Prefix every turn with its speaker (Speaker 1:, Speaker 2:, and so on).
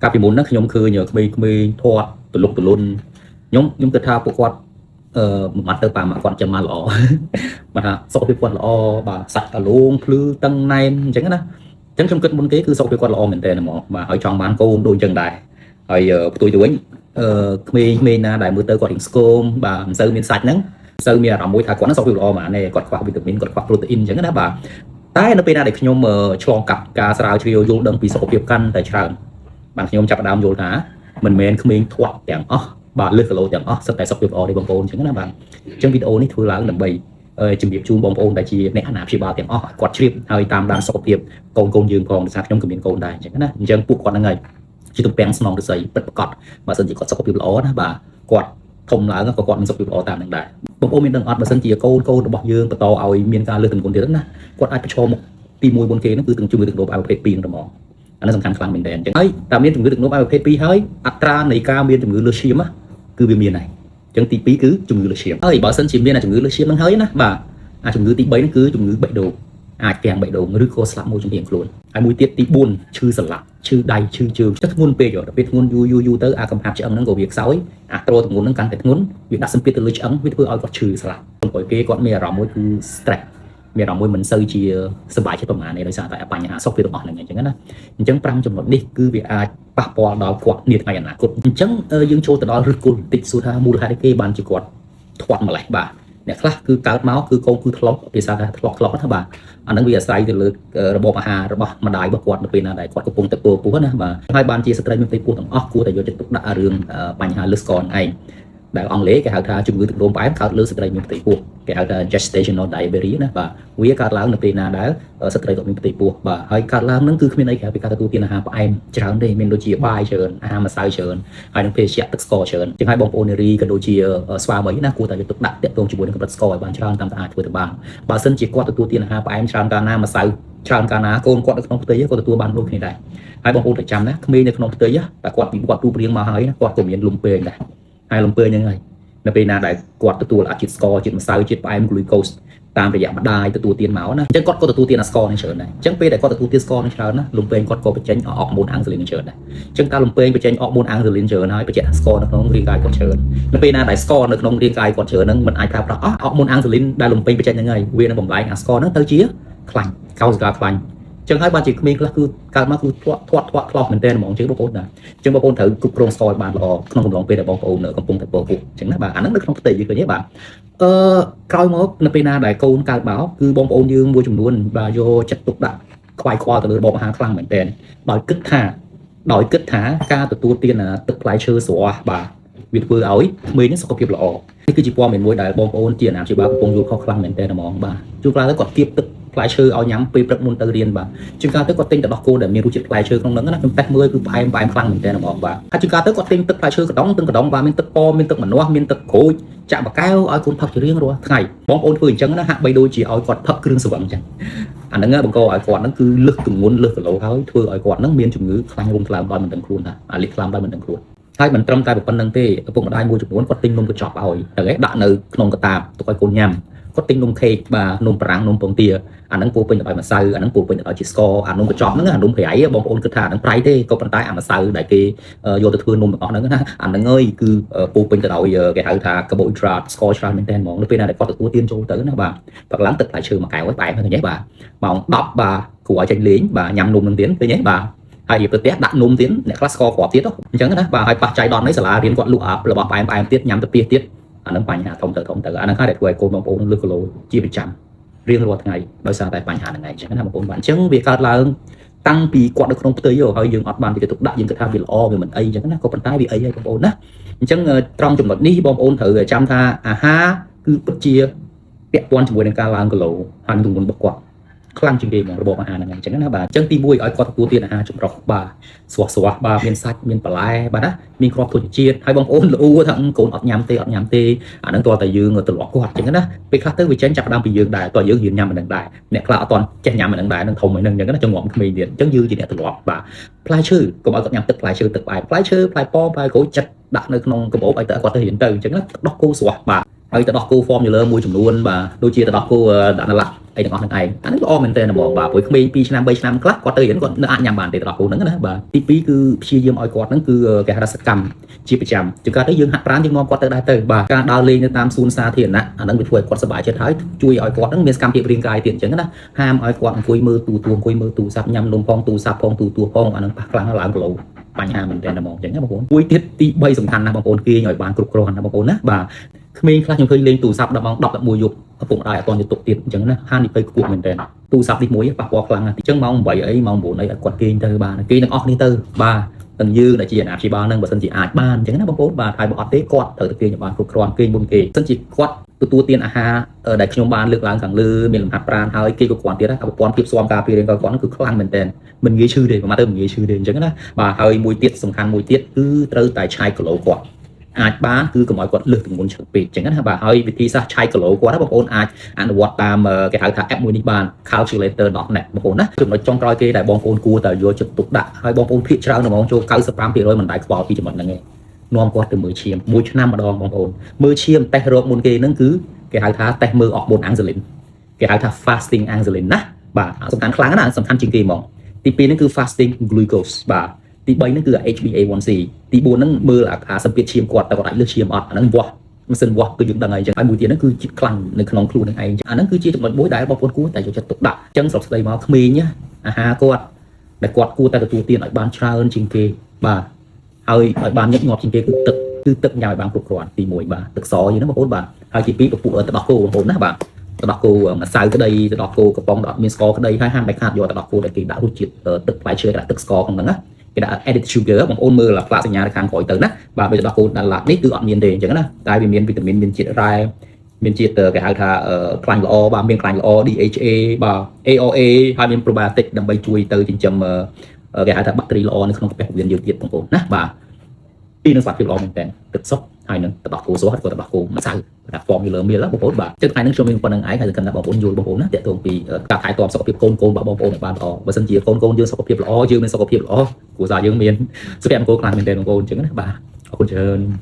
Speaker 1: កាលពីមុនហ្នឹងខ្ញុំឃើញក្មេងៗធាត់ទលុកទលុនខ្ញុំគិតថាពួកគាត់មួយម៉ាត់ទៅប៉ាម៉ាក់គាត់ចាំមកល្អ បាទថាសុខភាពគាត់ល្អបាទសាច់អាលងភ្លឺតឹងណែនអញ្ចឹងណាអញ្ចឹងខ្ញុំគិតមុនគេគឺសុខភាពគាត់ល្អមែនតើហ្មងបាទហើយចង់បានកូនដូចអញ្ចឹងដែរហើយផ្ទុយទៅវិញក្មេងៗណាដែលមើលទៅគាត់រៀងស្គមបាទមិនសូវមានសាច់ហ្នឹងមិនសូវមានអារម្មណ៍មួយថាគាត់ហ្នឹងសុខភាពល្អហ្មងទេគាត់ខ្វះវីតាមីនគាត់ខ្វះប្រូតេអ៊ីនអញ្ចឹងណាបាទតែនៅពេលណាដែលខ្ញុំឆ្លងកាត់ការស្រាវជ្រាវយល់ដឹងពីសុខភាពកាន់តែច្រើនបាទខ្ញុំចាប់ផ្ដើមយល់ថាមិនមែនក្មេងធាត់ទាំងអស់បាទលើសគីឡូទាំងអស់សុទ្ធតែសុខភាពល្អទេបងប្អូនអញ្ចឹងណាបាទអញ្ចឹងវីដេអូនេះធ្វើឡើងដើម្បីជំរាបជូនបងប្អូនដែលជាអ្នកអាណាព្យាបាលទាំងអស់ឲ្យគាត់ជ្រាបហើយតាមដានសុខភាពកូនកូនយើងផងដោយសារខ្ញុំក៏មានកូនដែរអញ្ចឹងណាអញ្ចឹងពួកគាត់ហ្នឹងហើយជាទំពាំងស្នងឫស្សីពិតប្រាកដបើសិនជាគាត់សុខភាពល្អណាបាទគាត់ធំឡើងក៏គាត់មានសុខភាពល្អតាមនឹងដែរបងប្អូនមានដឹងអត់បើសិនជាកូនកូនរបស់យើងបន្តឲ្យមានការលើសទម្ងន់ទៀតណាគាត់អាចប្រឈមមុខទី1មុនគេហ្នឹងគឺជំងឺទឹកនោមផ្អែមប្រភេទ2ហ្នឹងតែហ្មងអានេះសំខាន់ខ្លាំងមែនទែនអញ្ចឹងហើយតែមានជំងឺទឹកនោមផ្អែមប្រភេទ2ហើយអត្រានៃការមានជំងឺលើសឈាមគឺវាមានដែរអញ្ចឹងទី2គឺជំងឺលើសឈាមហើយបើសិនជាមានជំងឺលើសឈាមហ្នឹងហើយណាបាទអាជំងឺទី3ហ្នឹងគឺជំងឺបេះដូងអាចគាំងបេះដូងឬក៏ស្លាប់មួយចំហៀងខ្លួនហើយមួយទៀតទី4ឈឺសន្លាក់ឈឺដៃឈឺជើងចិត្តធ្ងន់ពេកដល់ពេលធ្ងន់យូរយូរយូរទៅអាកំហាប់ឆ្អឹងហ្នឹងក៏វាខ្សោយអាទ្រទម្ងន់ហ្នឹងកាន់តែធ្ងន់វាដាក់សម្ពាធទៅលើឆ្អឹងវាធ្វើឲ្យគាត់ឈឺស្លាប់ព្រោះគេគាត់មានអារម្មណ៍មួយគឺ stress មានអារម្មណ៍មួយមិនសូវជាសប្បាយចិត្តប្រហែលទេដោយសារតែបញ្ហាសុខភាពរបស់ហ្នឹងអញ្ចឹងណាអញ្ចឹង5ចំណុចនេះគឺវាអាចប៉ះពាល់ដល់គាត់នាថ្ងៃអនាគតអញ្ចឹងយើងចូលទៅដល់ឫសគល់បន្តិចសួរថាមូលហេតុអីគេបានជាគាត់ធាត់ម្លេះបាទអ្នកខ្លះគឺកើតមកគឺកូនគឺធ្លុកភាសាថាធ្លុកធ្លុកណាបាទអាហ្នឹងវាអាស្រ័យទៅលើរបបអាហាររបស់ម្ដាយរបស់គាត់នៅពេលណាដែលគាត់កំពុងតែពោពោះណាបាទហើយបានជាស្ត្រីមានផ្ទៃពោះទាំងអស់គួរតែយកចិត្តទុកដាក់រឿងបញ្ហាលើសស្ករឯងដែលអង់គ្លេសគេហៅថាជំងឺទឹកនោមផ្អែមកើតលើស្ត្រីមានផ្ទៃពោះគេហៅថា gestational diabetes ណាបាទវាកើតឡើងនៅពេលណាដែលស្ត្រីគាត់មានផ្ទៃពោះបាទហើយកើតឡើងហ្នឹងគឺគ្មានអីក្រៅពីការទទួលទានអាហារផ្អែមច្រើនទេមានដូចជាបាយច្រើនអាហារម្សៅច្រើនហើយនឹងភេសជ្ជៈទឹកស្ករច្រើនជាងឲ្យបងប្អូននារីក៏ដូចជាស្វាមីណាគួរតែយកទុកដាក់តាក់ទងជាមួយនឹងកម្រិតស្ករឲ្យបានច្រើនតាមតែអាចធ្វើទៅបានបើសិនជាគាត់ទទួលទានអាហារផ្អែមច្រើនកាលណាម្សៅច្រើនកាលណាកូនគាត់នៅក្នុងផ្ទៃក៏ទទួលបានដូចគ្នាដែរហើយបងប្អូនត្រូវចាំណាក្មេងនៅក្នុងផ្ទៃតែគាត់ពីគាត់ទូព្រៀងមកហើយណាគាត់ក៏មានលំពេងដែរហើយលំពេងហ្នឹងហើយនៅពេលណាដែលគាត់ទទួលអាជាតិស្ករជាតិម្សៅជាតិផ្អែម glucose តាមរយៈម្ដាយទទួលទានមកណាអញ្ចឹងគាត់ក៏ទទួលទានអាស្ករនេះច្រើនដែរអញ្ចឹងពេលដែលគាត់ទទួលទានស្ករនេះច្រើនណាលំពេងគាត់ក៏បញ្ចេញអរម៉ូនអាំងស៊ូលីននេះច្រើនដែរអញ្ចឹងតើលំពេងបញ្ចេញអរម៉ូនអាំងស៊ូលីនច្រើនហើយបញ្ជាក់ថាស្ករនៅក្នុងរាងកាយគាត់ច្រើននៅពេលណាដែលស្ករនៅក្នុងរាងកាយគាត់ច្រើនហ្នឹងមិនអាចប្រើប្រាស់អស់អរម៉ូនអាំងស៊ូលីនដែលលំពេងបញ្ចេញហ្នឹងហើយវានឹងបំលែងអាស្ករហ្នឹងទៅជាខ្លាញ់កោសិកាខ្លាញ់ចឹងហើយបានជាក្មេងខ្លះគឺកើតមកគឺធាត់ធាត់ធាត់ធ្លោះមែនទែនហ្មងចឹងបងប្អូនណាចឹងបងប្អូនត្រូវគ្រប់គ្រងស្ករឲ្យបានល្អក្នុងកំឡុងពេលដែលបងប្អូនកំពុងតែពោពោះចឹងណាបាទអាហ្នឹងនៅក្នុងផ្ទៃយើងឃើញទេបាទអឺក្រោយមកនៅពេលណាដែលកូនកើតមកគឺបងប្អូនយើងមួយចំនួនបាទយកចិត្តទុកដាក់ខ្វាយខ្វល់ទៅលើរបបអាហារខ្លាំងមែនទែនដោយគិតថាការទទួលទានទឹកផ្លែឈើស្រស់បាទវាធ្វើឲ្យក្មេងនេះសុខភាពល្អនេះគឺជាព័ត៌មានមួយដែលបងប្អូនជាអាណាព្យាបាលកំពុងយល់ខុសខ្លាំងមែនទែនហ្មងបាទជួនកាលទៅគាត់គៀបទឹកផ្លែឈើឲ្យញ៉ាំពេលព្រឹកមុនទៅរៀនបាទជួនកាលទៅគាត់ទិញទឹកដោះគោដែលមានរសជាតិផ្លែឈើក្នុងហ្នឹងណាខ្ញុំតេស្តមើលគឺផ្អែមផ្អែមខ្លាំងមែនទែនហ្មងបាទហើយជួនកាលទៅគាត់ទិញទឹកផ្លែឈើកដុងទឹកកដុងបាទមានទឹកប៉មានទឹកម្នាស់មានទឹកក្រូចចាក់បកែវឲ្យកូនផឹកជារៀងរាល់ថ្ងៃបងប្អូនធ្វើអញ្ចឹងណាហាក់បីដូចជាឲ្យគាត់ផឹកគ្រឿងស្រវឹងអញ្ចឹងអាហ្នឹងបង្កឲ្យគាត់ហ្នឹងគឺលឹះទម្ងន់លឹះគីឡូហើយធ្វើឲ្យគាត់ហ្នឹងមានជំងឺខ្លាញ់រុំថ្លើមដោយមិនដឹងខ្លួនថាអាលិះថ្លើមដោយមិនដឹងខ្លួនហើយមិនត្រឹមតែប៉ុណ្្នឹងទេឪពុកម្ដាយមួយចំនួនគាត់ទិញនំកញ្ចប់ឲ្យទៅឯងដាក់នៅក្នុងកតាបទុកឲ្យកូនញ៉ាំគាត់ទិញនំខេកបាទនំបារាំងនំពងទាអាហ្នឹងពោពេញទៅដោយម្សៅអាហ្នឹងពោពេញទៅដោយជាស្ករអានំកញ្ចប់ហ្នឹងអានំប្រៃបងប្អូនគិតថាអាហ្នឹងប្រៃទេក៏ប៉ុន្តែអាម្សៅដែលគេយកទៅធ្វើនំទាំងអស់ហ្នឹងណាអាហ្នឹងអើយគឺពោពេញទៅដោយគេហៅថាកាបូហីដ្រាតស្ករច្រើនមែនទែនហ្មងនៅពេលណាដែលគាត់ទទួលទានចូលទៅណាបាទព្រឹកឡើងទឹកផ្លែឈើមួយកែវហើយបែបហ្នឹងឃើញទេបាទម៉ោង10បាទគ្រូឲ្យចេញលេងបាទញ៉ាំនំនឹងទៀតឃើញទេបាទហើយរៀបទៅផ្ទះដាក់នំទៀតអ្នកខ្លះស្ករគ្រាប់ទៀតអញ្ចឹងណាបាទហើយប៉ះចៃដន្យនេះសាលារៀនគាត់លក់អារបស់ផ្អែមផ្អែមទៀតញ៉ាំទៅពីទៀតអាហ្នឹងបញ្ហាធំទៅធំទៅអាហ្នឹងហើយដែលធ្វើឲ្យកូនបងប្អូនលើសគីឡូជាប្រចាំរៀងរាល់ថ្ងៃដោយសារតែបញ្ហាហ្នឹងឯងអញ្ចឹងណាបងប្អូនបាទអញ្ចឹងវាកើតឡើងតាំងពីគាត់នៅក្នុងផ្ទៃហើយយើងអត់បានយកទុកដាក់យើងគិតថាវាល្អវាមិនអីអញ្ចឹងណាក៏ប៉ុន្តែវាអីហើយបងប្អូនណាអញ្ចឹងត្រង់ចំណុចនេះបងប្អូនត្រូវចាំថាអាហារគឺពិតជាពាក់ព័ន្ធជាមួយនឹងការឡើងគីឡូហើយនឹងទម្ងន់របស់គាត់ខ្លាំងជាងគេហ្មងរបបអាហារហ្នឹងអញ្ចឹងណាបាទអញ្ចឹងទី1ឲ្យគាត់ទទួលទានអាហារចម្រុះបាទស្រស់ស្រស់បាទមានសាច់មានបន្លែបាទណាមានគ្រាប់ធញ្ញជាតិហើយបងប្អូនល្អូថាកូនអត់ញ៉ាំទេអត់ញ៉ាំទេអាហ្នឹងតើតែយើងទម្លាប់គាត់អញ្ចឹងណាពេលខ្លះទៅវាចេញចាប់ផ្ដើមពីយើងដែរតើយើងរៀនញ៉ាំអាហ្នឹងដែរអ្នកខ្លះអត់ទាន់ចេះញ៉ាំអាហ្នឹងដែរនឹងធំហ្នឹងអញ្ចឹងណាចងំក្មេងទៀតអញ្ចឹងយើងជាអ្នកទម្លាប់បាទផ្លែឈើកុំឲ្យគាត់ញ៉ាំទឹកផ្លែឈើទឹកផ្អែមផ្លែឈើផ្លែប៉ោមផ្លែក្រូចចិត្តដាក់នៅក្នុងកាបូបឲ្យទៅគាត់ទៅរៀនទៅអញ្ចឹងណាដោះគោស្រស់បាទ ហើយទឹកដោះគោ formula មួយចំនួនបាទដូចជាទឹកដោះគោដាក់ឡាក់អីទាំងអស់ហ្នឹងឯងអាហ្នឹងល្អមែនទែនហ្មងបាទព្រោះក្មេង2ឆ្នាំ3ឆ្នាំខ្លះគាត់ទៅរៀនគាត់នៅអាចញ៉ាំបានទេទឹកដោះគោហ្នឹងណាបាទទី2គឺព្យាយាមឲ្យគាត់ហ្នឹងគឺគេហៅថាសកម្មជាប្រចាំជួនកាលទៅយើងហាត់ប្រាណយើងនាំគាត់ទៅដែរទៅបាទការដើរលេងនៅតាមសួនសាធារណៈអាហ្នឹងវាធ្វើឲ្យគាត់សប្បាយចិត្តហើយជួយឲ្យគាត់ហ្នឹងមានសកម្មភាពរាងកាយទៀតអញ្ចឹងណាហាមឲ្យគាត់អង្គុយមើលទូទួអង្គុយមើលទូរស័ព្ទញ៉ាំនំផងទូរស័ព្ទផងទូទួផងអាហ្នឹងប៉ះខ្លាំងឡើងគីឡូបញ្ហាមែនទែនហ្មងអញ្ចឹងណាបងប្អូនមួយទៀតទី3សំខាន់ណាស់បងប្អូនគេងឲ្យបានគ្រប់គ្រាន់ណាបងប្អូនណាបាទក្មេងខ្លះខ្ញុំឃើញលេងទូរស័ព្ទដល់ម៉ោង10 11យប់ឪពុកម្ដាយអត់ទាន់យកទុកទៀតអញ្ចឹងណាហានិភ័យខ្ពស់មែនទែនទូរស័ព្ទនេះមួយប៉ះពាល់ខ្លាំងណាស់អញ្ចឹងម៉ោង8អីម៉ោង9អីឲ្យគាត់គេងទៅបាទគេងទាំងអស់គ្នាទៅបាទទាំងយើងដែលជាអាណាព្យាបាលនឹងបើសិនជាអាចបានអញ្ចឹងណាបងប្អូនបាទហើយបើអត់ទេគាត់ត្រូវតែគេងឲ្យបានគ្រប់គ្រាន់គេងមុនគេបើសិនជាគាត់ទទួលទានអាហារដែលខ្ញុំបានលើកឡើងខាងលើមានលំហាត់ប្រាណហើយគេក៏គ្រាន់ទៀតណាប្រព័ន្ធភាពស៊ាំការពាររាងកាយគាត់គឺខ្លាំងមែនទែនមិនងាយឈឺទេប្រហែលទៅមិនងាយឈឺទេអញ្ចឹងណាបាទហើយមួយទៀតសំខាន់មួយទៀតគឺត្រូវតែឆែកគីឡូគាត់អាចបានគឺកុំឲ្យគាត់លើសទម្ងន់ច្រើនពេកអញ្ចឹងណាបាទហើយវិធីសាស្ត្រឆែកគីឡូគាត់ណាបងប្អូនអាចអនុវត្តតាមគេហៅថា app មួយនេះបាន calculator.net បងប្អូនណាចំណុចចុងក្រោយគេដែលបងប្អូនគួរតែយកចិត្តទុកដាក់ហើយបងប្អូនភាគច្រើនហ្មងចូល95%មិនដែលខ្វល់ពីចំណុចហ្នឹងទេនាំគាត់ទៅមើលឈាមមួយឆ្នាំម្ដងបងប្អូនមើលឈាមតេស្តរោគមុនគេហ្នឹងគឺគេហៅថាតេស្តមើលអរម៉ូនអាំងស៊ូលីនគេហៅថា fasting insulin ណាបាទសំខាន់ខ្លាំងណាស់សំខាន់ជាងគេហ្មងទី2ហ្នឹងគឺ fasting glucose បាទទី3ហ្នឹងគឺ HbA1c ទី4ហ្នឹងមើលអាសម្ពាធឈាមគាត់តើគាត់អាចលើសឈាមអត់អាហ្នឹងវាស់ម៉ាស៊ីនវាស់គឺយើងដឹងហើយអញ្ចឹងហើយមួយទៀតហ្នឹងគឺជាតិខ្លាញ់នៅក្នុងខ្លួននឹងឯងអាហ្នឹងគឺជាចំណុចមួយដែលបងប្អូនគួរតែយកចិត្តទុកដាក់អញ្ចឹងសរុបស្ដីមកក្មេងអាហារគាត់ដែលគាត់គួរតែទទួលទានឲ្យបានច្រើនជាងគេបាទហើយឲ្យបានញឹកញាប់ជាងគេគឺទឹកគឺទឹកញ៉ាំឲ្យបានគ្រប់គ្រាន់ទី1បាទទឹកសយើងហ្នឹងបងប្អូនបាទហើយទី2ពពួកទឹកដោះគោបងប្អូនណាបាទទឹកដោះគោម្សៅក្តីទឹកដោះគោកំប៉ុងដែលអត់មានស្ករក្តីហើយហាមតែខាតយកទឹកដោះគោដែលគេដាក់រសជាតិទឹកផ្លែឈើគេដាក់ទឹកស្ករក្នុងហ្នឹងណាគេដាក់ added sugar បងប្អូនមើលផ្លាកសញ្ញានៅខាងក្រោយទៅណាបាទដូចទឹកដោះគោដាឡាត់នេះគឺអត់មានទេអញ្ចឹងណាតែវាមានវីតាមីនមានជាតិរ៉ែមានជាតិគេហៅថាខ្លាញ់ល្អបាទមានខ្លាញ់ល្អ DHA បាទ ARA ហើយមាន probiotic ដើម្បីជួយទៅចិញ្ចឹមគេហៅថាបាក់តេរីល្អនៅក្នុងកាពះពោះវៀនយើងទៀតបងប្អូនណាបាទពីនឹងសុខភាពល្អមែនតើទឹកសុទ្ធហើយនឹងទឹកដោះគោស្រស់ក៏ទឹកដោះគោម្សៅថា formula milk បងប្អូនបាទចឹងថ្ងៃនេះខ្ញុំមានប៉ុណ្្នឹងឯងហើយសង្ឃឹមថាបងប្អូនយល់បងប្អូនណាតាក់ទងពីការថែទាំសុខភាពកូនកូនរបស់បងប្អូនឲ្យបានល្អបើសិនជាកូនកូនយើងសុខភាពល្អយើងមានសុខភាពល្អគ្រួសារយើងមានសុភមង្គលខ្លាំងមែនទែនបងប្អូនអញ្ចឹងណាបាទអរគុណច្រើន។